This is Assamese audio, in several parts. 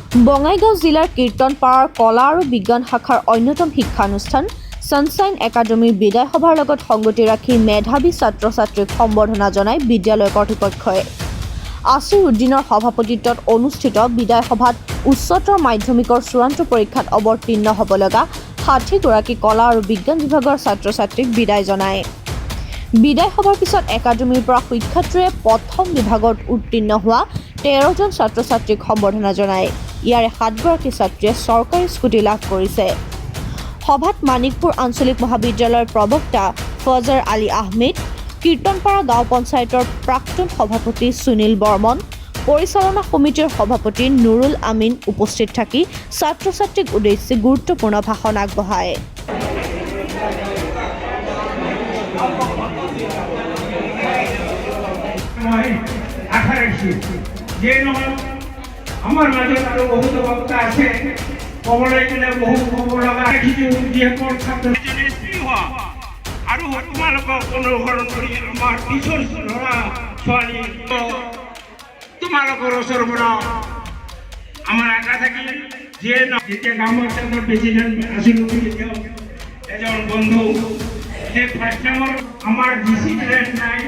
বঙাইগাঁও জিলাৰ কীৰ্তনপাৰাৰ কলা আৰু বিজ্ঞান শাখাৰ অন্যতম শিক্ষানুষ্ঠান ছানশ্বাইন একাডেমীৰ বিদায় সভাৰ লগত সংগতি ৰাখি মেধাৱী ছাত্ৰ ছাত্ৰীক সম্বৰ্ধনা জনাই বিদ্যালয় কৰ্তৃপক্ষই। আছিৰ উদ্দিনৰ সভাপতিত্বত অনুষ্ঠিত বিদায় সভাত উচ্চতৰ মাধ্যমিকৰ চূড়ান্ত পৰীক্ষাত অৱতীৰ্ণ হ'ব লগা 60গৰাকী কলা আৰু বিজ্ঞান বিভাগৰ ছাত্ৰ ছাত্ৰীক বিদায় জনায়। বিদায় সভাৰ পিছত একাডেমীৰ পৰা সুখ্যাতিৰে প্ৰথম বিভাগত উত্তীৰ্ণ হোৱা 13জন ছাত্ৰ ছাত্ৰীক সম্বৰ্ধনা জনায়। ইয়াৰে সাতগৰাকী ছাত্ৰীয়ে চৰকাৰী স্কুটি লাভ কৰিছে। সভাত মানিকপুৰ আঞ্চলিক মহাবিদ্যালয়ৰ প্ৰবক্তা ফজৰ আলী আহমেদ, কীৰ্তনপাৰা গাঁও পঞ্চায়তৰ প্ৰাক্তন সভাপতি সুনীল বৰ্মন, পৰিচালনা সমিতিৰ সভাপতি নুৰুল আমিন উপস্থিত থাকি ছাত্ৰ ছাত্ৰীক উদ্দেশ্যি গুৰুত্বপূৰ্ণ ভাষণ আগবঢ়ায়। মই আশা ৰাখিছোঁ যে নহয়, আমাৰ মাজত আৰু বহুতো বক্তা আছে। ক'বলৈ গ'লে বহু ক'ব লগা ৰাখিছোঁ। যিসকল ছাত্ৰ স্ত্ৰী হোৱা আৰু তোমালোকক অনুসৰণ কৰি আমাৰ পিছৰ ল'ৰা ছোৱালী তোমালোকৰ ওচৰৰ পৰা আমাৰ আশা থাকিল যিয়ে যেতিয়া গাঁও পঞ্চায়তৰ প্ৰেচিডেণ্ট আছিলোঁ, তেতিয়াও এজন বন্ধু সেই ফাৰ্ষ্ট টাইমৰ আমাৰ ডিচিপ্লিন নাই,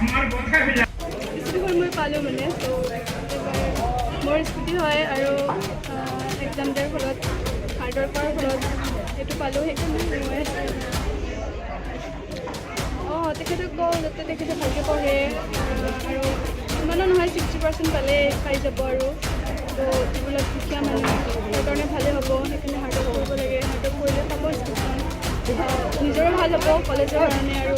আমাৰ কথাবিলাক স্কুটিখন মই পালোঁ মানে ত' এইবাৰ মোৰ স্কুটি হয় আৰু এক্সাম দিয়াৰ ফলত, হাৰ্ড ৱৰ্ক কৰাৰ ফলত এইটো পালোঁ। সেইকাৰণে মই তেখেতক কওঁ যাতে তেখেতে ভালকৈ পঢ়ে আৰু ইমানো নহয়, 60% পালে পাই যাব। আৰু ত' যিবিলাক দুখীয়া মানুহ, সেইকাৰণে ভালেই হ'ব। সেইকাৰণে হাৰ্ড ৱৰ্ক কৰিব লাগে। হাৰ্ড ৱৰ্ক কৰিলে পাব স্কুটিখন। নিজৰো ভাল হ'ব, কলেজৰ কাৰণে আৰু